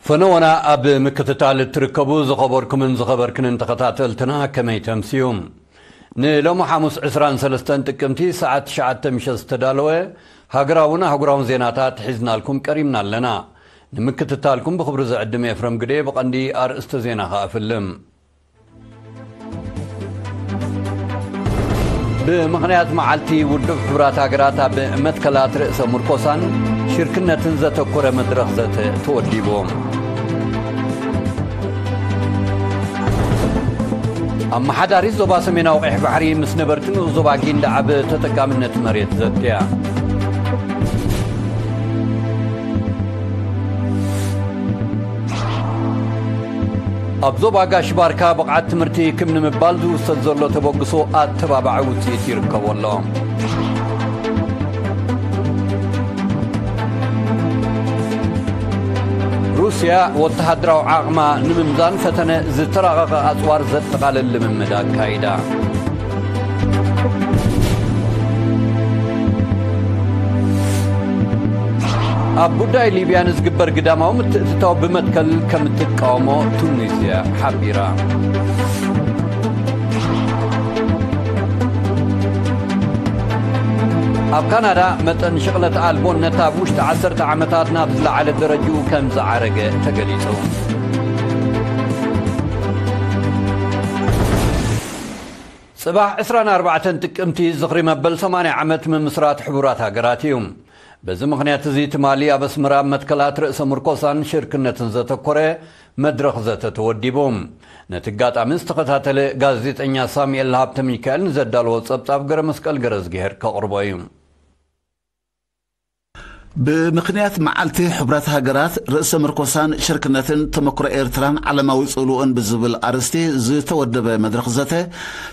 ፈነወና ኣብ ምክትታል እትርከቡ ዝኸበርኩምን ዝኸበርክንን ተኸታተልትና ከመይ ተምስዩ? ንሎሚ ሓሙስ ዕስራን ሰለስተን ጥቅምቲ ሰዓት ትሽዓተ ምሸት ዝተዳለወ ሃገራውን ኣህጉራውን ዜናታት ሒዝናልኩም ቀሪብና ኣለና። ንምክትታልኩም ብኽብሪ ዝዕድም ኤፍረም ግዴ። ብቐንዲ ኣርእስተ ዜና ከኣ እፍልም። ብምኽንያት መዓልቲ ውድብ ሕቡራት ሃገራት ኣብ መትከላት ርእሰ ምርኮሳን ሽርክነትን ዘተኮረ መድረኽ ዘተ ተወዲቡ። ኣመሓዳሪት ዞባ ሰሜናዊ ቀይሕ ባሕሪ ምስ ነበርቲ ንኡስ ዞባ ጊንዳዕ ብተጠቃምነት መሬት ዘትያ። ኣብ ዞባ ጋሽ ባርካ ብቕዓት ትምህርቲ ክም ንምባል ዝውሰድ ዘሎ ተበግሶ ኣተባባዒ ውፅኢት ይርከቦ ኣሎ። ሩስያ ወተሃደራዊ ዓቕማ ንምምዛን ፈተነ ዝተራቐቐ ኣፅዋር ዘጠቓልል ልምምድ ኣካይዳ። ኣብ ጉዳይ ሊብያ ንዝግበር ግዳማዊ ምትእትታው ብመትከል ከም እትቃወሞ ቱኒዝያ ሓቢራ። ኣብ ካናዳ መጠን ሽቕለት ኣልቦነት ኣብ ውሽጢ ዓሰርተ ዓመታት ናብ ዝለዓለ ደረጅኡ ከም ዝዓረገ ተገሊጹ። ጽባሕ ዕስራን ኣርባዕተን ጥቅምቲ ዝኽሪ መበል ሰማንያ ዓመት ምምስራት ሕቡራት ሃገራት እዩ። በዚ ምኽንያት እዚ ትማሊ ኣብ ኣስመራ ኣብ መትከላት ርእሰ ምርኮሳን ሽርክነትን ዘተኮረ መድረኽ ዘተ ተወዲቡ። ነቲ ኣጋጣሚ ዝተኸታተለ ጋዜጠኛ ሳሙኤል ሃብተ ሚካኤል ንዘዳለዎ ጸብጻብ ገረ መስቀል ገረዝግሄር ከቕርቦ እዩ። ብምኽንያት መዓልቲ ሕቡራት ሃገራት ርእሰ ምርኮሳን ሽርክነትን ተመክሮ ኤርትራን ዓለማዊ ጽልኡን ብዝብል ኣርእስቲ ዝተወደበ መድረኽ ዘተ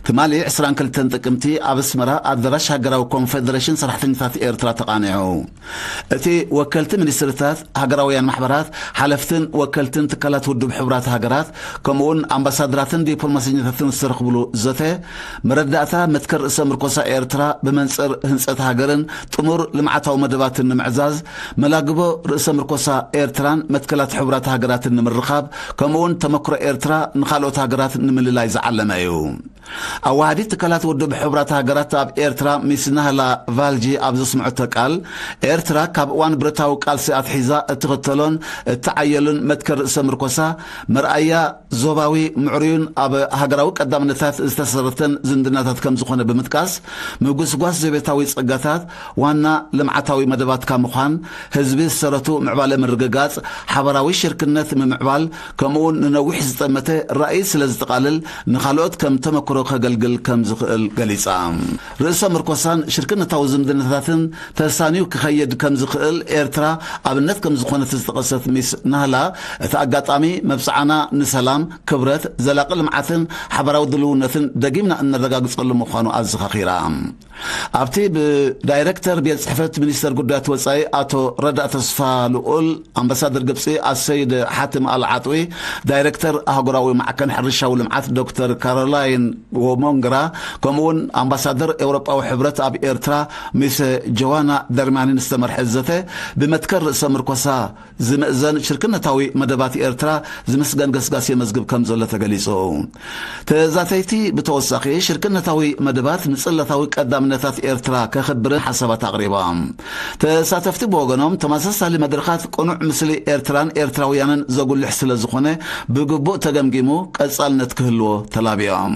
ትማሊ ዕስራን ክልተን ጥቅምቲ ኣብ ኣስመራ ኣዳራሽ ሃገራዊ ኮንፌደሬሽን ሰራሕተኛታት ኤርትራ ተቓኒዑ። እቲ ወከልቲ ሚኒስትርታት፣ ሃገራውያን ማሕበራት፣ ሓለፍትን ወከልትን ትካላት ውድብ ሕቡራት ሃገራት፣ ከምኡውን ኣምባሳደራትን ዲፕሎማሰኛታትን ዝተረኽብሉ ዘተ፣ መረዳእታ መትከል ርእሰ ምርኮሳ ኤርትራ ብመንጽር ህንጸት ሃገርን ጥሙር ልምዓታዊ መደባትን ንምዕዛዝ፣ መላግቦ ርእሰ ምርኮሳ ኤርትራን መትከላት ሕቡራት ሃገራትን ንምርኻብ፣ ከምኡውን ተመክሮ ኤርትራ ንኻልኦት ሃገራት ንምልላይ ዝዓለመ እዩ። ኣዋሃዲት ትካላት ውድብ ሕቡራት ሃገራት ኣብ ኤርትራ ሚስ ናህላ ቫልጂ ኣብ ዘስምዐቶ ቃል፣ ኤርትራ ካብ እዋን ብረታዊ ቃልሲ ኣትሒዛ እትኽተሎን እትዓየሉን መትከል ርእሰ ምርኮሳ መርኣያ ዞባዊ ምዕሩይን ኣብ ሃገራዊ ቀዳምነታት ዝተሰረተን ዝምድናታት ከም ዝኾነ ብምጥቃስ፣ ምጉስጓስ ዘቤታዊ ጸጋታት ዋና ልምዓታዊ መደባትካ ምዃን፣ ህዝቢ ዝሰረቱ ምዕባለ ምርግጋጽ፣ ሓባራዊ ሽርክነት ምምዕባል፣ ከምኡውን ንነዊሕ ዝጠመተ ራእይ ስለ ዝጠቓልል፣ ንኻልኦት ከም ተመክሮ ከገልግል ከም ዝኽእል ገሊጻ። ርእሰ ምርኮሳን ሽርክነታዊ ዝምድናታትን ተሳንዩ ክኸይድ ከም ዝኽእል ኤርትራ ኣብነት ከም ዝኾነት ዝጠቐሰት ሚስ ናህላ፣ እቲ ኣጋጣሚ መብጽዓና ንሰላም፣ ክብረት፣ ዘላቒ ልምዓትን ሓባራዊ ድልውነትን ደጊምና እነረጋግጸሉ ምዃኑ ኣዘኻኺራ። ኣብቲ ብዳይረክተር ቤት ጽሕፈት ሚኒስተር ጉዳያት ወጻኢ ኣቶ ረዳእ ተስፋ ልኡል፣ ኣምባሳደር ግብጺ ኣሰይድ ሓትም ኣል ዓጥዊ፣ ዳይረክተር ኣህጉራዊ ማዕከን ሕርሻዊ ልምዓት ዶክተር ካሮላይን ዎሞንግራ፣ ከምኡውን ኣምባሳደር ኤውሮጳዊ ሕብረት ኣብ ኤርትራ ሚስ ጆዋና ደርማኒን ዝተመርሐ ዘተ፣ ብመትከል ርእሰ ምርኮሳ ዝምእዘን ሽርክነታዊ መደባት ኤርትራ ዝምስገን ገስጋስ የመዝግብ ከም ዘሎ ተገሊጹ። ተዛተይቲ ብተወሳኺ ሽርክነታዊ መደባት ንጽላታዊ ቀዳምነታት ኤርትራ ከኽብርን ሓሳባት ኣቕሪቦም። ተሳተፍቲ ብወገኖም ተመሳሳሊ መድረኻት ቅኑዕ ምስሊ ኤርትራን ኤርትራውያንን ዘጉልሕ ስለ ዝኾነ ብግቡእ ተገምጊሙ ቀጻልነት ክህልዎ ተላቢዮም።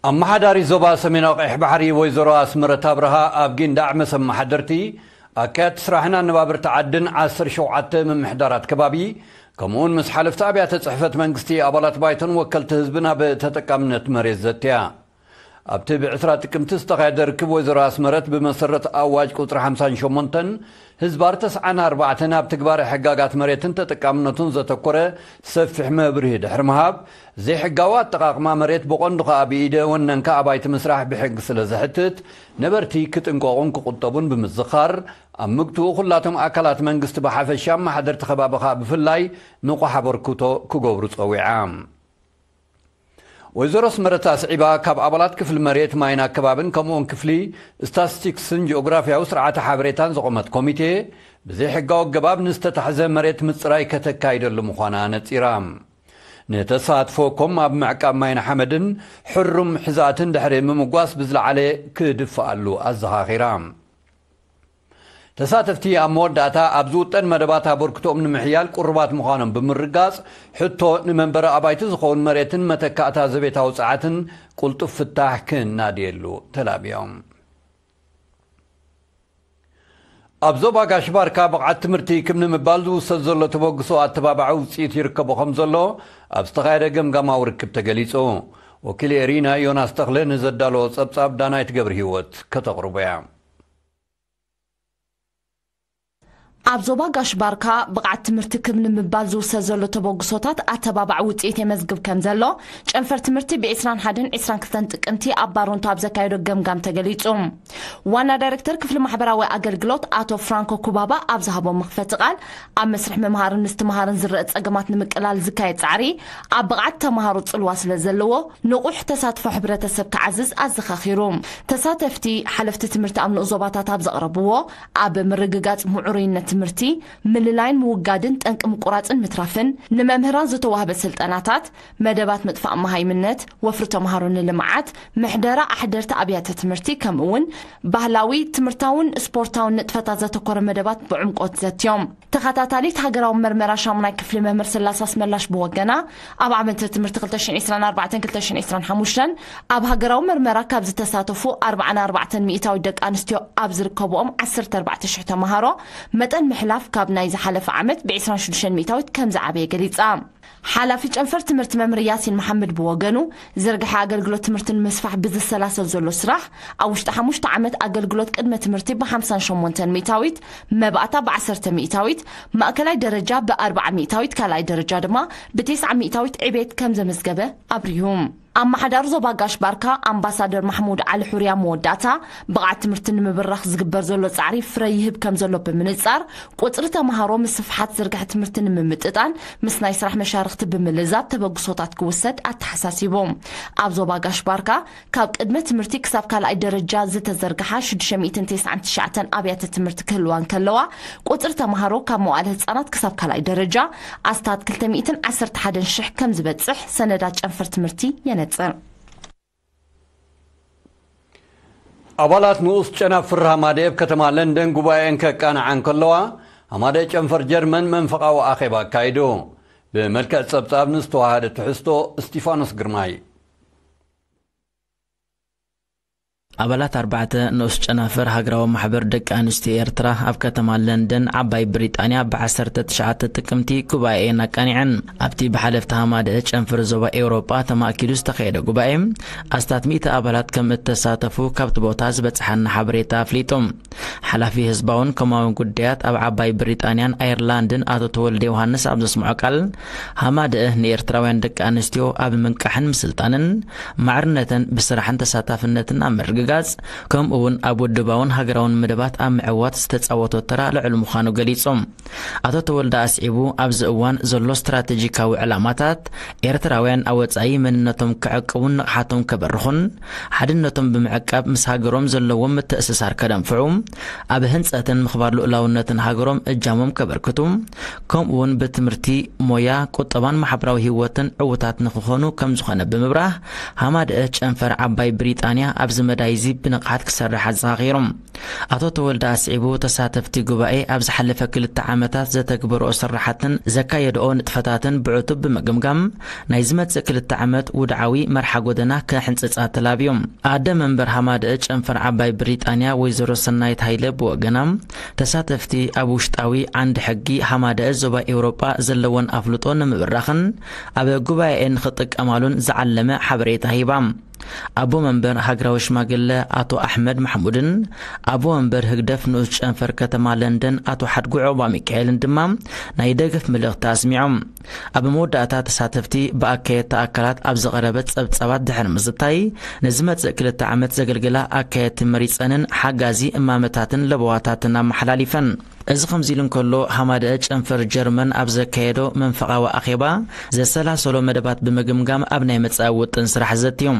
ኣመሓዳሪ ዞባ ሰሜናዊ ቀይሕ ባሕሪ ወይዘሮ ኣስመረት ኣብርሃ ኣብ ጊንዳዕ ምስ ኣመሓደርቲ፣ ኣካየድቲ ስራሕን ኣነባብርቲ ዓድን ዓሰርተ ሸውዓተ ምምሕዳራት ከባቢ፣ ከምኡውን ምስ ሓለፍቲ ኣብያተ ጽሕፈት መንግስቲ፣ ኣባላት ባይቶን ወከልቲ ህዝብን ኣብ ተጠቃምነት መሬት ዘትያ። ኣብቲ ብዕስራ ጥቅምቲ ዝተኻየደ ርክብ ወይዘሮ ኣስመረት ብመሰረት ኣዋጅ ቁጽሪ ሓምሳን ሸሞንተን ህዝባር ተስዓን ኣርባዕተን ኣብ ትግባረ ሕጋጋት መሬትን ተጠቃምነቱን ዘተኮረ ሰፊሕ መብርሂ ድሕሪ ምሃብ፣ ዘይሕጋዊ ኣጠቓቕማ መሬት ብቐንዱ ከኣ ብኢደ ወነንካ ኣባይቲ ምስራሕ ብሕጊ ስለ ዘሕትት፣ ነበርቲ ክጥንቀቑን ክቑጠቡን ብምዝኻር፣ ኣብ ምግትኡ ኩላቶም ኣካላት መንግስቲ ብሓፈሻ፣ ኣመሓደርቲ ከባቢ ከኣ ብፍላይ ንቑሕ ኣበርክቶ ክገብሩ ጸዊዓ። ወይዘሮ ኣስመረት ኣስዒባ፣ ካብ ኣባላት ክፍሊ መሬት፣ ማይን ኣከባብን ከምኡውን ክፍሊ ስታስቲክስን ጂኦግራፍያዊ ስርዓተ ሓበሬታን ዝቖመት ኮሚቴ፣ ብዘይሕጋዊ ኣገባብ ንዝተታሕዘ መሬት ምጽራይ ከተካይደሉ ምዃና ነጺራ። ንተሳትፎ ኮም ኣብ ምዕቃብ ማይን ሓመድን ሕሩም ሕዛእትን ድሕሪ ምምጓስ ብዝለዓለ ክድፍኣሉ ኣዘኻኺራ። ተሳተፍቲ ኣብ መወዳእታ ኣብ ዝውጠን መደባት ኣበርክቶኦም ንምሕያል ቁሩባት ምዃኖም ብምርጋጽ፣ ሕቶ ንመንበሪ ኣባይቲ ዝኸውን መሬትን መተካእታ ዘቤታዊ ጸዓትን ቁልጡፍ ፍታሕ ክናድየሉ ተላብዮም። ኣብ ዞባ ጋሽ ባርካ ብቕዓት ትምህርቲ ክብ ንምባል ዝውሰድ ዘሎ ተበግሶ ኣተባባዒ ውፅኢት ይርከቦ ከም ዘሎ ኣብ ዝተኻየደ ገምጋማዊ ርክብ ተገሊጹ። ወኪል ኤሪና ዮናስ ተኽለ ንዘዳለዎ ጸብጻብ ዳናይት ገብረ ህይወት ከተቕርቦ እያ። ኣብ ዞባ ጋሽ ባርካ ብቕዓት ትምህርቲ ክብ ንምባል ዝውሰድ ዘሎ ተበግሶታት ኣተባባዒ ውፅኢት የመዝግብ ከም ዘሎ ጨንፈር ትምህርቲ ብ ዕስራን ሓደን ዕስራን ክልተን ጥቅምቲ ኣብ ባሮንቶ ኣብ ዘካየዶ ገምጋም ተገሊጹ። ዋና ዳይሬክተር ክፍሊ ማሕበራዊ ኣገልግሎት ኣቶ ፍራንኮ ኩባባ ኣብ ዝሃቦ መኽፈቲ ቃል፣ ኣብ መስርሕ ምምሃርን ምስትምሃርን ዝረአ ጸገማት ንምቅላል ዝካየድ ጻዕሪ ኣብ ብቕዓት ተምሃሮ ጽልዋ ስለ ዘለዎ፣ ንቑሕ ተሳትፎ ሕብረተሰብ ክዓዝዝ ኣዘኻኺሩ። ተሳተፍቲ፣ ሓለፍቲ ትምህርቲ ኣብ ንኡስ ዞባታት ኣብ ዘቕረብዎ፣ ኣብ ምርግጋጽ ምዕሩይነት ትምህርቲ፣ ምልላይን ምውጋድን ጠንቂ ምቁራጽን ምትራፍን፣ ንመምህራን ዝተዋህበ ስልጠናታት፣ መደባት ምጥፋእ መሃይምነት፣ ወፍሪ ተምሃሮ ንልምዓት፣ ምሕደራ ኣሕደርቲ ኣብያተ ትምህርቲ፣ ከምኡ እውን ባህላዊ፣ ትምህርታውን ስፖርታውን ንጥፈታት ዘተኮረ መደባት ብዕምቆት ዘትዮም። ተኸታታሊት ሃገራዊ መርመራ ሻሙናይ ክፍሊ መምህር ስላስ ኣስመላሽ ብወገና፣ ኣብ ዓመተ ትምህርቲ ክልተ ሽሕን ዕስራን ኣርባዕተን ክልተ ሽሕን ዕስራን ሓሙሽተን ኣብ ሃገራዊ መርመራ ካብ ዝተሳተፉ ኣርባዓን ኣርባዕተን ሚእታዊት ደቂ ኣንስትዮ ኣብ ዝርከብኦም ዓሰርተ ኣርባዕተ ሽሕ ተምሃሮ መጠን ምሕላፍ ካብ ናይ ዝሓለፈ ዓመት ብ ዕስራን ሽዱሽተን ሚእታዊት ከም ዝዓበየ ገሊጻ። ሓላፊ ጨንፈር ትምህርቲ መምህር ያሲን መሓመድ ብወገኑ፣ ዝርግሐ ኣገልግሎት ትምህርቲ ንምስፋሕ ብዝሰላሰል ዘሎ ስራሕ፣ ኣብ ውሽጢ ሓሙሽተ ዓመት ኣገልግሎት ቅድመ ትምህርቲ ብ ሓምሳን ሸሞንተን ሚእታዊት፣ መባእታ ብ ዓሰርተ ሚእታዊት፣ ማእከላይ ደረጃ ብ ኣርብዓ ሚእታዊት፣ ካልኣይ ደረጃ ድማ ብ ተስዓ ሚእታዊት ዕቤት ከም ዘመዝገበ ኣብሪሁ። ኣመሓዳሪ ዞባ ጋሽ ባርካ ኣምባሳደር ማሕሙድ ዓሊ ሑርያ መወዳእታ፣ ብቕዓት ትምህርቲ ንምብራኽ ዝግበር ዘሎ ጻዕሪ ፍረ ይህብ ከም ዘሎ ብምንጻር፣ ቁጽሪ ተምሃሮ ምስፍሓት ዝርግሐ ትምህርቲ ንምምጥጣን ምስ ናይ ስራሕ መሻርኽቲ ብምልዛብ ተበግሶታት ክውሰድ ኣተሓሳሲቡ። ኣብ ዞባ ጋሽ ባርካ ካብ ቅድመ ትምህርቲ ክሳብ ካልኣይ ደረጃ ዝተዘርግሓ ሽዱሽተ ሚእትን ተስዓን ትሽዓተን ኣብያተ ትምህርቲ ክህልዋ እንከለዋ፣ ቁጽሪ ተምሃሮ ካብ መዋእለ ህጻናት ክሳብ ካልኣይ ደረጃ ኣስታት ክልተ ሚእትን ዓሰርተ ሓደን ሽሕ ከም ዝበጽሕ ሰነዳት ጨንፈር ትምህርቲ የነጽር። ኣባላት ንኡስ ጨናፍር ሃማደኤ ኣብ ከተማ ለንደን ጉባኤን ከቃንዓ እንከለዋ፣ ሃማደኤ ጨንፈር ጀርመን መንፈቓዊ ኣኼባ ኣካይዱ። ብመልክዕ ጸብጻብ ንዝተዋሃደ ትሕዝቶ እስጢፋኖስ ግርማይ። ኣባላት ኣርባዕተ ንኡስ ጨናፍር ሃገራዊ ማሕበር ደቂ ኣንስትዮ ኤርትራ ኣብ ከተማ ለንደን ዓባይ ብሪጣንያ ብ ዓሰርተ ትሽዓተ ጥቅምቲ ጉባኤ ኣቃኒዐን። ኣብቲ ብሓለፍቲ ሃማደኤ ጨንፍር ዞባ ኤውሮጳ ተማእኪሉ ዝተኻየደ ጉባኤ ኣስታት ሚእቲ ኣባላት ከም እተሳተፉ ካብቲ ቦታ ዝበጽሓና ሓበሬታ ኣፍሊጡ። ሓላፊ ህዝባውን ኮማውን ጉዳያት ኣብ ዓባይ ብሪጣንያን ኣየርላንድን ኣቶ ተወልደ ዮሃንስ ኣብ ዘስምዖ ቃል፣ ሃማደኤ ንኤርትራውያን ደቂ ኣንስትዮ ኣብ ምንቃሕን ምስልጣንን፣ ማዕርነተን ብስራሕን ተሳታፍነትን ኣብ ምርግጋጽ፣ ከምኡ እውን ኣብ ውድባውን ሃገራውን መደባት ኣብ ምዕዋት ዝተጻወቶ ተራ ልዑል ምዃኑ ገሊጹ። ኣቶ ተወልደ ኣስዒቡ፣ ኣብዚ እዋን ዘሎ ስትራቴጂካዊ ዕላማታት፣ ኤርትራውያን ኣብ ወጻኢ መንነቶም ክዕቅቡን ንቕሓቶም ከበርኹን፣ ሓድነቶም ብምዕቃብ ምስ ሃገሮም ዘለዎም ምትእስሳር ከደንፍዑ፣ ኣብ ህንጸትን ምኽባር ልኡላውነትን ሃገሮም እጃሞም ከበርክቱ፣ ከምኡውን ብትምህርቲ፣ ሞያ፣ ቁጠባን ማሕበራዊ ህይወትን ዕዉታት ንኽኾኑ ከም ዝኾነ ብምብራህ፣ ሃማደኤ ጨንፈር ዓባይ ብሪጣንያ ኣብዚ መዳይ እዚ ብንቕሓት ክሰርሕ ኣዘኻኺሮም። ኣቶ ተወልደ ኣስዒቡ፣ ተሳተፍቲ ጉባኤ ኣብ ዝሓለፈ ክልተ ዓመታት ዘተግበርኦ ስራሓትን ዘካየድኦ ንጥፈታትን ብዕቱብ ብምግምጋም፣ ናይ ዝመጽእ ክልተ ዓመት ውድዓዊ መርሓ ጎደና ክሕንጽጻ ተላብዮም። ኣደ መንበር ሃማደኤ ጨንፈር ዓባይ ብሪጣንያ ወይዘሮ ሰናይት ሃይለ ብወገና፣ ተሳተፍቲ ኣብ ውሽጣዊ ዓንዲ ሕጊ ሃማደኤ ዞባ ኤውሮጳ ዘለዎን ኣፍልጦ ንምብራኽን ኣብ ጉባኤ ንኽጥቀማሉን ዝዓለመ ሓበሬታ ሂባ። ኣቦ መንበር ሃገራዊ ሽማግለ ኣቶ ኣሕመድ ማሕሙድን ኣቦ መንበር ህግደፍ ንኡስ ጨንፈር ከተማ ለንደን ኣቶ ሓድጉ ዑቕባ ሚካኤልን ድማ ናይ ደገፍ መልእኽቲ ኣስሚዖም። ኣብ መወዳእታ ተሳተፍቲ ብኣካየድቲ ኣካላት ኣብ ዝቐረበ ጸብጻባት ድሕሪ ምዝታይ፣ ንዝመጽእ ክልተ ዓመት ዘገልግላ ኣካየድቲ መሪጸንን ሓጋዚ እማመታትን ለበዋታትን ኣመሓላሊፈን። እዚ ከምዚ ኢሉ እንከሎ፣ ሃማደአ ጨንፈር ጀርመን ኣብ ዘካየዶ መንፈቓዊ ኣኼባ ዘሰላሰሎ መደባት ብምግምጋም ኣብ ናይ መጻኢ ውጥን ስራሕ ዘትዩ።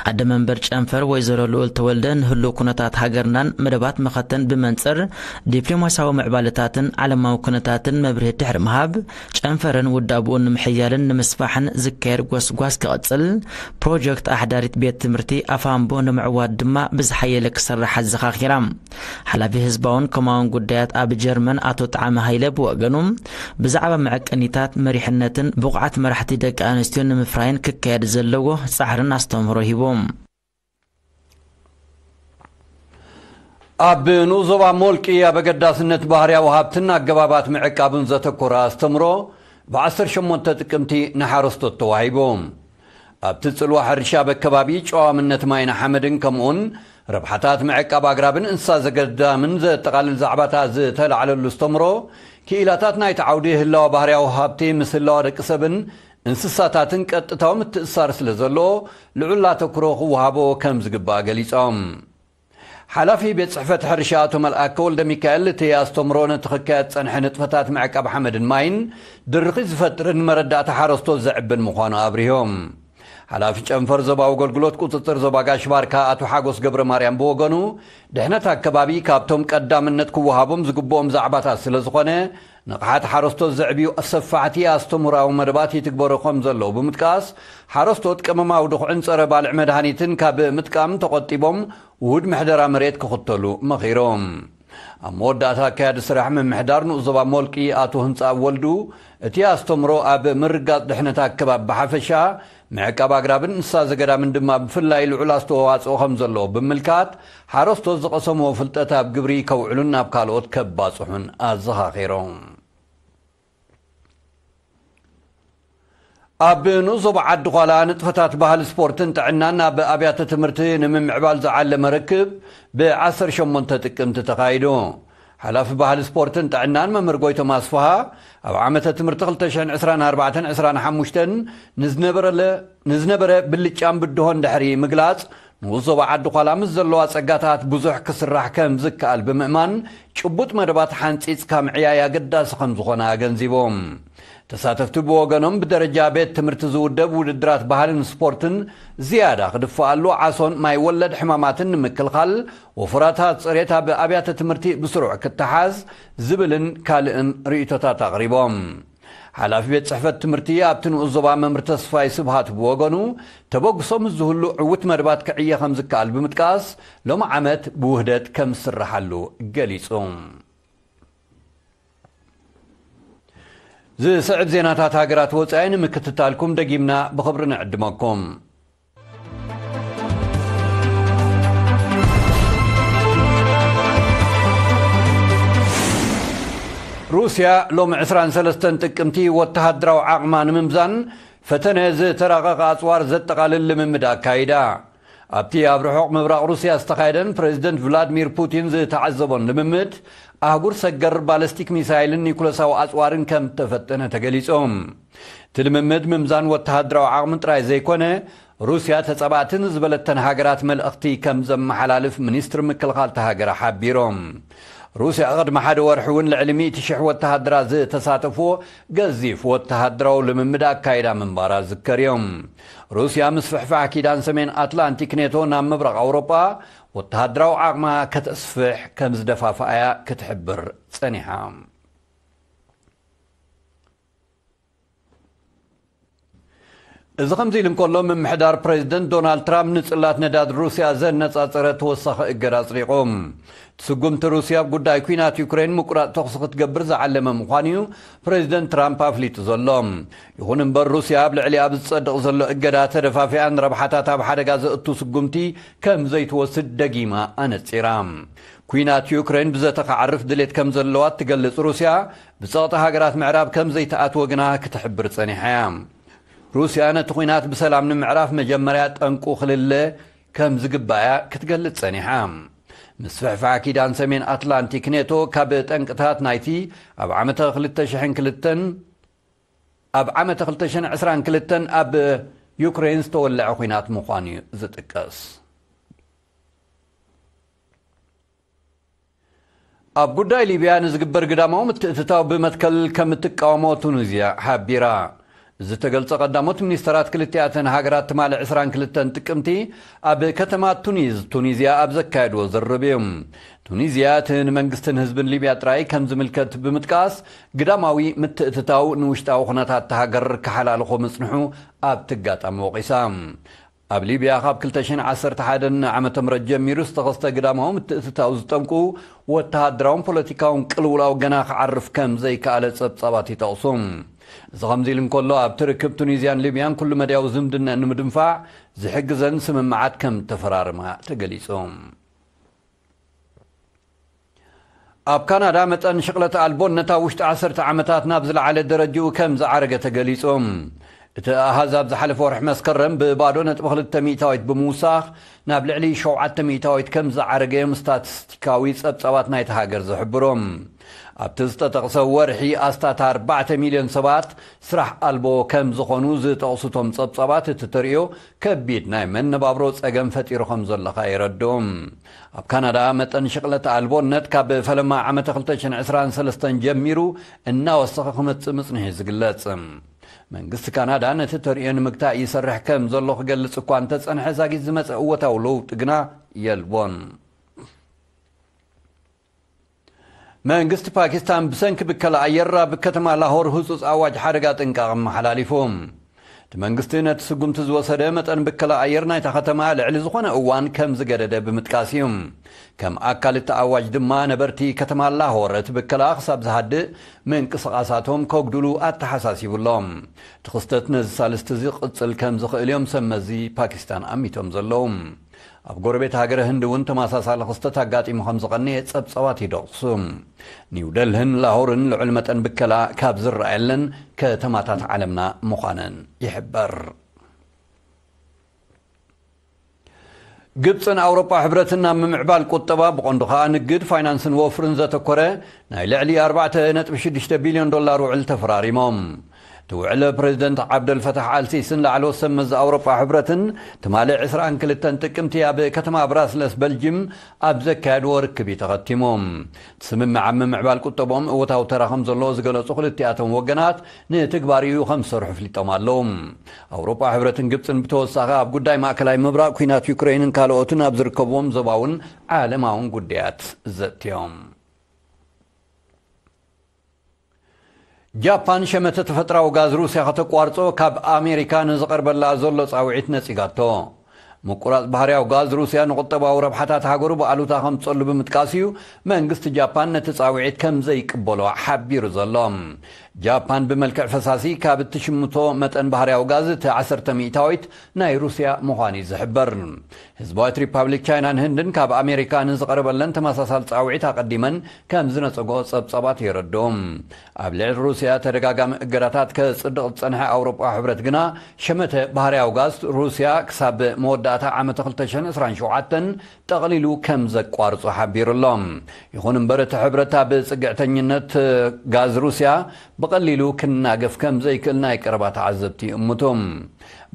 ኣደ መንበር ጨንፈር ወይዘሮ ልኡል ተወልደ ንህሉው ኩነታት ሃገርናን መደባት መኸተን ብመንጽር ዲፕሎማስያዊ ምዕባለታትን ዓለማዊ ኩነታትን መብርሂ ድሕሪ ምሃብ፣ ጨንፈርን ውዳብኡን ንምሕያልን ንምስፋሕን ዝካየድ ጎስጓስ ክቕጽል፣ ፕሮጀክት ኣሕዳሪት ቤት ትምህርቲ ኣፋምቦ ንምዕዋት ድማ ብዝሓየለ ክስራሕ ኣዘኻኺራ። ሓላፊ ህዝባውን ኮማውን ጉዳያት ኣብ ጀርመን ኣቶ ጣዕመ ሃይለ ብወገኑ፣ ብዛዕባ መዐቀኒታት መሪሕነትን ብቑዓት መራሕቲ ደቂ ኣንስትዮ ንምፍራይን ክካየድ ዘለዎ ጻዕርን ኣስተምህሮ ሂቡ። ኣብ ንኡስ ዞባ ሞልቂ ኣብ ኣገዳስነት ባህርያዊ ሃብትን ኣገባባት ምዕቃብን ዘተኮረ ኣስተምሮ ብ ዓሰርተ ሸሞንተ ጥቅምቲ ንሓረስቶት ተዋሂቡ። ኣብቲ ጽልዋ ሕርሻ ኣብ ከባቢ ጨዋምነት ማይን ሓመድን ከምኡውን ረብሓታት ምዕቃብ ኣግራብን እንስሳ ዘገዳምን ዘጠቓልል ዛዕባታት ዝተላዕለሉ ኣስተምሮ፣ ክኢላታት ናይቲ ዓውዲ ህላወ ባህርያዊ ሃብቲ ምስ ህላወ ደቂ ሰብን እንስሳታትን ቀጥታዊ ምትእስሳር ስለ ዘለዎ፣ ልዑል ኣተኩሮ ክወሃቦ ከም ዝግባእ ገሊጾም። ሓላፊ ቤት ጽሕፈት ሕርሻ ኣቶ መልኣከ ወልደ ሚካኤል፣ እቲ ኣስተምሮ ነቲ ክካየድ ጸንሐ ንጥፈታት ምዕቃብ ሓመድን ማይን ድርኺት ዝፈጥርን መረዳእታ ሓረስቶት ዘዕብን ምዃኑ ኣብሪሆም። ሓላፊ ጨንፈር ዞባዊ ኣገልግሎት ቁጽጽር ዞባ ጋሽ ባርካ ኣቶ ሓጎስ ገብረ ማርያም ብወገኑ፣ ድሕነት ኣከባቢ ካብቶም ቀዳምነት ክወሃቦም ዝግብኦም ዛዕባታት ስለ ዝኾነ፣ ንቕሓት ሓረስቶት ዘዕብዩ ሰፋሕቲ ኣስተምህሮኣዊ መደባት ይትግበሩ ከም ዘለዉ ብምጥቃስ፣ ሓረስቶት ቀመማዊ ድኹዕን ጸረ ባልዕ መድሃኒትን ካብ ምጥቃም ተቖጢቦም ውሁድ ምሕደራ መሬት ክኽተሉ መኺሮም። ኣብ መወዳእታ ኣካያዲ ስራሕ ምምሕዳር ንኡስ ዞባ ሞልቂ ኣቶ ህንጻ ወልዱ፣ እቲ ኣስተምሮ ኣብ ምርጋጽ ድሕነት ኣከባቢ ብሓፈሻ፣ ምዕቃብ ኣግራብን እንስሳ ዘገዳምን ድማ ብፍላይ ልዑል ኣስተዋጽኦ ከም ዘለዎ ብምምልካት፣ ሓረስቶት ዝቐሰምዎ ፍልጠት ኣብ ግብሪ ከውዕሉን ናብ ካልኦት ከባጽሑን ኣዘኻኺሮም። ኣብ ንኡስ ዞባ ዓዲ ዃላ ንጥፈታት ባህሊ ስፖርትን ጥዕናን ኣብ ኣብያተ ትምህርቲ ንምምዕባል ዝዓለመ ርክብ ብ ዓሰርተ ሸሞንተ ጥቅምቲ ተኻይዱ። ሓላፊ ባህሊ ስፖርትን ጥዕናን መምህር ጎይቶም ኣስፍሃ፣ ኣብ ዓመተ ትምህርቲ ክልተ ሽሕን ዕስራን ኣርባዕተን ዕስራን ሓሙሽተን ንዝነበረ ለ-፣ ንዝነበረ ብልጫን ብድሆን ድሕሪ ምግላጽ፣ ንኡስ ዞባ ዓዲ ዃላ ምስ ዘለዋ ጸጋታት ብዙሕ ክስራሕ ከም ዝከኣል ብምእማን፣ ጭቡጥ መደባት ሓንጺጽካ ምዕያይ ኣገዳሲ ከም ዝኾነ ኣገንዚቦም። ተሳተፍቲ ብወገኖም፣ ብደረጃ ቤት ትምህርቲ ዝውደብ ውድድራት ባህልን ስፖርትን ዝያዳ ክድፈኣሉ፣ ዓሶን ማይ ወለድ ሕማማትን ንምክልኻል፣ ወፈራታት ጽሬት ኣብ ኣብያተ ትምህርቲ ብስሩዕ ክተሓዝ ዝብልን ካልእን ርእይቶታት ኣቕሪቦም። ሓላፊ ቤት ጽሕፈት ትምህርቲ ኣብቲ ንኡስ ዞባ መምህር ተስፋይ ስብሃት ብወገኑ፣ ተበግሶ ምስ ዝህሉ ዕዉት መደባት ክዕየ ከም ዝከኣል ብምጥቃስ፣ ሎሚ ዓመት ብውህደት ከም ዝስርሓሉ ገሊጹ። ዝስዕብ ዜናታት ሃገራት ወጻኢ ንምክትታልኩም ደጊምና ብኽብሪ ንዕድመኩም። ሩስያ ሎሚ ዕስራን ሰለስተን ጥቅምቲ ወተሃደራዊ ዓቕማ ንምምዛን ፈተነ ዝተራቐቐ ኣጽዋር ዘጠቓልል ልምምድ ኣካይዳ። ኣብቲ ኣብ ርሑቕ ምብራቕ ሩስያ ዝተኻየደን ፕሬዚደንት ቭላድሚር ፑቲን ዝተዓዘቦን ልምምድ፣ ኣህጉር ሰገር ባለስቲክ ሚሳይልን ኒኩለሳዊ ኣጽዋርን ከም ተፈተነ ተገሊጹ። እቲ ልምምድ ምምዛን ወተሃደራዊ ዓቕሚ ጥራይ ዘይኮነ፣ ሩስያ ተጻባእትን ዝበለተን ሃገራት መልእኽቲ ከም ዘመሓላልፍ ሚኒስትሪ ምክልኻል እታ ሃገር ሓቢሮም። ሩስያ ቅድሚ ሓደ ወርሒ እውን ልዕሊ ሚእቲ ሽሕ ወተሃደራት ዝተሳተፍዎ ገዚፍ ወተሃደራዊ ልምምድ ኣካይዳ ምንባራ ዝከር እዮም። ሩስያ ምስፍሕፋሕ ኪዳን ሰሜን ኣትላንቲክ ኔቶ ናብ ምብራቕ ኣውሮጳ ወተሃደራዊ ዓቕማ ከተስፍሕ ከም ዝደፋፍኣያ ክትሕብር ጸኒሓ። እዚ ከምዚ ኢሉ እንከሎ፣ ምምሕዳር ፕሬዚደንት ዶናልድ ትራምፕ ንጽላት ነዳድ ሩስያ ዘነጻጸረ ተወሳኺ እገዳ ኣጽዲቑ። እቲ ስጉምቲ፣ ሩስያ ኣብ ጉዳይ ኲናት ዩክሬን ምቁራጽ ተኹሲ ክትገብር ዝዓለመ ምዃኑ እዩ ፕሬዚደንት ትራምፕ ኣፍሊጡ ዘሎ። ይኹን እምበር፣ ሩስያ ኣብ ልዕሊኣ ብዝጸድቕ ዘሎ እገዳ ተደፋፊኣን ረብሓታት ኣብ ሓደጋ ዘእቱ ስጉምቲ ከም ዘይትወስድ ደጊማ ኣነጺራ። ኲናት ዩክሬን ብዘተ ክዓርፍ ድሌት ከም ዘለዋ እትገልጽ ሩስያ፣ ብጸቕጢ ሃገራት ምዕራብ ከም ዘይትኣትዎ ግና ክትሕብር ጸኒሓ እያ። ሩስያ ነቲ ኲናት ብሰላም ንምዕራፍ መጀመርያ ጠንቁ ክልለ ከም ዝግባእ እያ ክትገልጽ ጸኒሓ። ምስፍሕፋሕ ኪዳን ሰሜን ኣትላንቲክ ኔቶ ካብ ጠንቅታት ናይቲ ኣብ ዓመተ ክልተ ሽሕን ክልተን፣ ኣብ ዓመተ ክልተ ሽሕን ዕስራን ክልተን ኣብ ዩክሬን ዝተወልዐ ኲናት ምዃኑ እዩ ዝጥቀስ። ኣብ ጉዳይ ሊብያ ንዝግበር ግዳማዊ ምትእትታው ብመትከል ከም እትቃወሞ ቱኒዝያ ሓቢራ። ዝተገልጸ ቀዳሞት ሚኒስተራት ክልቲኣተን ሃገራት ትማሊ ዕስራን ክልተን ጥቅምቲ ኣብ ከተማ ቱኒዝ፣ ቱኒዝያ ኣብ ዘካየድዎ ዝርርብ እዩ። ቱኒዝያ እቲ ንመንግስትን ህዝብን ሊብያ ጥራይ ከም ዝምልከት ብምጥቃስ፣ ግዳማዊ ምትእትታው ንውሽጣዊ ኩነታት እታ ሃገር ክሓላልኾ ምጽንሑ ኣብቲ ኣጋጣሚ ወቒሳ። ኣብ ሊብያ ካብ ክልተ ሽሕን ዓሰርተ ሓደን ዓመተ ምህረት ጀሚሩ ዝተኸስተ ግዳማዊ ምትእትታው ዝጠንቁ ወተሃደራውን ፖለቲካውን ቅልውላው ገና ክዓርፍ ከም ዘይከኣለ ጸብጻባት ይጠቕሱ። እዚ ከምዚ ኢሉ እንከሎ፣ ኣብቲ ርክብ ቱኒዝያን ሊብያን ኩሉ መዳያዊ ዝምድና ንምድንፋዕ ዝሕግዘን ስምምዓት ከም ተፈራርማ ተገሊጹ። ኣብ ካናዳ መጠን ሽቕለት ኣልቦነት ኣብ ውሽጢ ዓሰርተ ዓመታት ናብ ዝለዓለ ደረጅኡ ከም ዝዓረገ ተገሊጹ። እቲ ኣሃዝ ኣብ ዝሓለፈ ወርሒ መስከረም ብባዶ ነጥቢ ክልተ ሚእታዊት ብምውሳኽ ናብ ልዕሊ ሸውዓተ ሚእታዊት ከም ዝዓረገ እዮም ስታቲስቲካዊ ጸብጻባት ናይቲ ሃገር ዝሕብሩ። ኣብቲ ዝተጠቕሰ ወርሒ ኣስታት ኣርባዕተ ሚልዮን ሰባት ስራሕ ኣልቦ ከም ዝኾኑ ዝጠቕሱ እቶም ጸብጻባት፣ እቲ ተርእዮ ከቢድ ናይ መነባብሮ ጸገም ፈጢሩ ከም ዘሎ ከኣ የረድኡ። ኣብ ካናዳ መጠን ሽቕለት ኣልቦነት ካብ ፈለማ ዓመተ ክልተ ሽሕን ዕስራን ሰለስተን ጀሚሩ እናወሰኸ ክመጽእ ምጽንሑ እዩ ዝግለጽ። መንግስቲ ካናዳ ነቲ ተርእዮ ንምግታእ ይሰርሕ ከም ዘሎ ክገልጽ እኳ እንተጸንሐ፣ ዛጊት ዝመጸ እወታዊ ለውጢ ግና የልቦን። መንግስቲ ፓኪስታን ብሰንኪ ብከላ ኣየር ኣብ ከተማ ላሆር ህጹጽ ኣዋጅ ሓደጋ ጥንቃቕ ኣመሓላሊፉ። እቲ መንግስቲ ነቲ ስጉምቲ ዝወሰደ፣ መጠን ብከላ ኣየር ናይታ ከተማ ልዕሊ ዝኾነ እዋን ከም ዝገደደ ብምጥቃስ እዩ። ከም ኣካል እቲ ኣዋጅ ድማ፣ ነበርቲ ከተማ ላሆር እቲ ብከላ ክሳብ ዝሃድእ ምንቅስቓሳቶም ከጉድሉ ኣተሓሳሲቡ ኣሎ። እቲ ክስተት ነዚ ሳልስቲ እዚ ክቕጽል ከም ዝኽእል እዮም ሰብ መዚ ፓኪስታን ኣሚቶም ዘለዉ። ኣብ ጎረቤት ሃገረ ህንዲ እውን ተመሳሳሊ ክስተት ኣጋጢሙ ከም ዝቐነየ ጸብጻባት ይደቕሱ። ኒው ደልህን ላሆርን ልዑል መጠን ብከላ ካብ ዝረኣየለን ከተማታት ዓለምና ምዃነን ይሕበር። ግብጽን ኣውሮጳ ሕብረትን ኣብ ምምዕባል ቁጠባ፣ ብቐንዱ ኸኣ ንግድ፣ ፋይናንስን ወፍርን ዘተኮረ ናይ ልዕሊ ኣርባዕተ ነጥቢ ሽዱሽተ ቢልዮን ዶላር ውዕል ተፈራሪሞም። እቲ ውዕል ፕሬዚደንት ዓብደል ፈታሕ ኣልሲስን ላዕለዎት ሰብ መዚ ኣውሮጳ ሕብረትን ትማሊ ዕስራን ክልተን ጥቅምቲ ኣብ ከተማ ብራስለስ በልጅም ኣብ ዘካየድዎ ርክብ እዩ ተኸቲሙ። እቲ ስምምዕ ኣብ ምምዕባል ቁጠቦም እወታዊ ተራ ከም ዘለዎ ዝገለጹ ክልቲኣቶም ወገናት፣ ንትግባሪኡ ከም ዝሰርሑ ኣፍሊጦም ኣለዉ። ኣውሮጳ ሕብረትን ግብጽን ብተወሳኺ ኣብ ጉዳይ ማእከላይ ምብራቕ፣ ኲናት ዩክሬንን ካልኦትን ኣብ ዝርከብዎም ዞባውን ዓለማውን ጉዳያት ዘትዮም። ጃፓን ሸመተ ተፈጥራዊ ጋዝ ሩስያ ከተቋርጾ ካብ ኣሜሪካ ንዝቐርበላ ዘሎ ጻውዒት ነጺጋቶ። ምቁራጽ ባህርያዊ ጋዝ ሩስያ ንቁጠባዊ ረብሓታት ሃገሩ ብኣሉታ ከምጸሉ ብምጥቃስ እዩ መንግስቲ ጃፓን ነቲ ጻውዒት ከም ዘይቅበሎ ሓቢሩ ዘሎ። ጃፓን ብመልክዕ ፈሳሲ ካብ እትሽምቶ መጠን ባህርያዊ ጋዝ እቲ ዓሰርተ ሚእታዊት ናይ ሩስያ ምዃኑ እዩ ዝሕበር። ህዝባዊት ሪፓብሊክ ቻይናን ህንድን ካብ ኣሜሪካ ንዝቐረበለን ተመሳሳሊ ጻውዒት ኣቐዲመን ከም ዝነጸጎ ጸብጻባት የረድኡ። ኣብ ልዕሊ ሩስያ ተደጋጋሚ እገዳታት ከጽድቕ ዝጸንሐ ኣውሮጳ ሕብረት ግና፣ ሸመተ ባህርያዊ ጋዝ ሩስያ ክሳብ መወዳእታ ዓመተ ክልተ ሽሕን ዕስራን ሸውዓተን ጠቕሊሉ ከም ዘቋርጾ ሓቢሩ ኣሎ። ይኹን እምበር፣ እቲ ሕብረት ኣብ ጽግዕተኝነት ጋዝ ሩስያ ብቐሊሉ ክናገፍ ከም ዘይክእል ናይ ቀረባ ተዓዘብቲ ይእምቱ።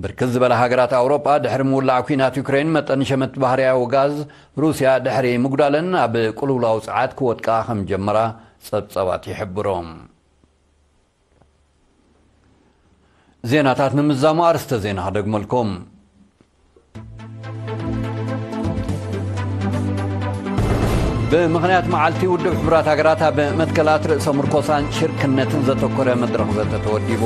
ብርክት ዝበላ ሃገራት ኣውሮጳ፣ ድሕሪ ምውላዕ ኲናት ዩክሬን፣ መጠን ሸመት ባህርያዊ ጋዝ ሩስያ ድሕሪ ምጉዳለን፣ ኣብ ቅልውላው ጸዓት ክወድቃ ከም ጀመራ ጸብጻባት ይሕብሩ። ዜናታት ንምዛሙ ኣርስተ ዜና ክደግመልኩም። ብምኽንያት መዓልቲ ውድብ ሕቡራት ሃገራት፣ ኣብ መትከላት ርእሰ ምርኮሳን ሽርክነትን ዘተኮረ መድረኽ ዘተ ተወዲቡ።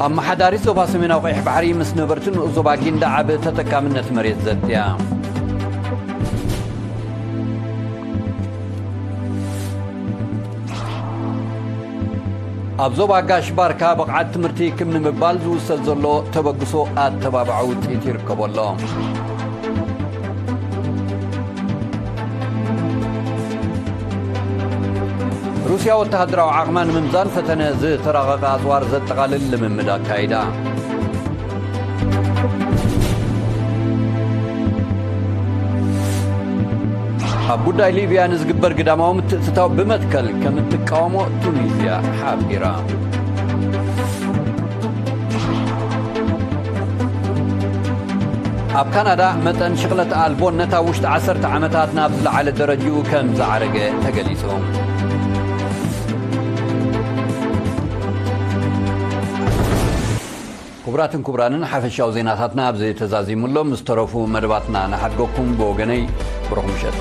ኣመሓዳሪ ዞባ ሰሜናዊ ቀይሕ ባሕሪ ምስ ነበርቲ ንኡስ ዞባ ጊንዳዕ ኣብ ተጠቃምነት መሬት ዘትያ። ኣብ ዞባ ጋሽ ባርካ ብቕዓት ትምህርቲ ክብ ንምባል ዝውሰድ ዘሎ ተበግሶ ኣተባባዒ ውፅኢት ይርከቦ ኣሎ። ሩስያ ወተሃደራዊ ዓቕማ ንምምዛን ፈተነ ዝተራቐቐ ኣጽዋር ዘጠቓልል ልምምድ ኣካይዳ። ኣብ ጉዳይ ሊብያ ንዝግበር ግዳማዊ ምትእትታው ብመትከል ከም እትቃወሞ ቱኒዝያ ሓቢራ። ኣብ ካናዳ መጠን ሽቕለት ኣልቦነት ኣብ ውሽጢ ዓሰርተ ዓመታት ናብ ዝለዓለ ደረጅኡ ከም ዝዓረገ ተገሊጹ። ክቡራትን ክቡራንን፣ ሓፈሻዊ ዜናታትና ኣብዚ ተዛዚሙ ኣሎ። ምስ ተረፉ መደባትና ንሓድገኩም። ብወገነይ ብሩኽ ምሸት።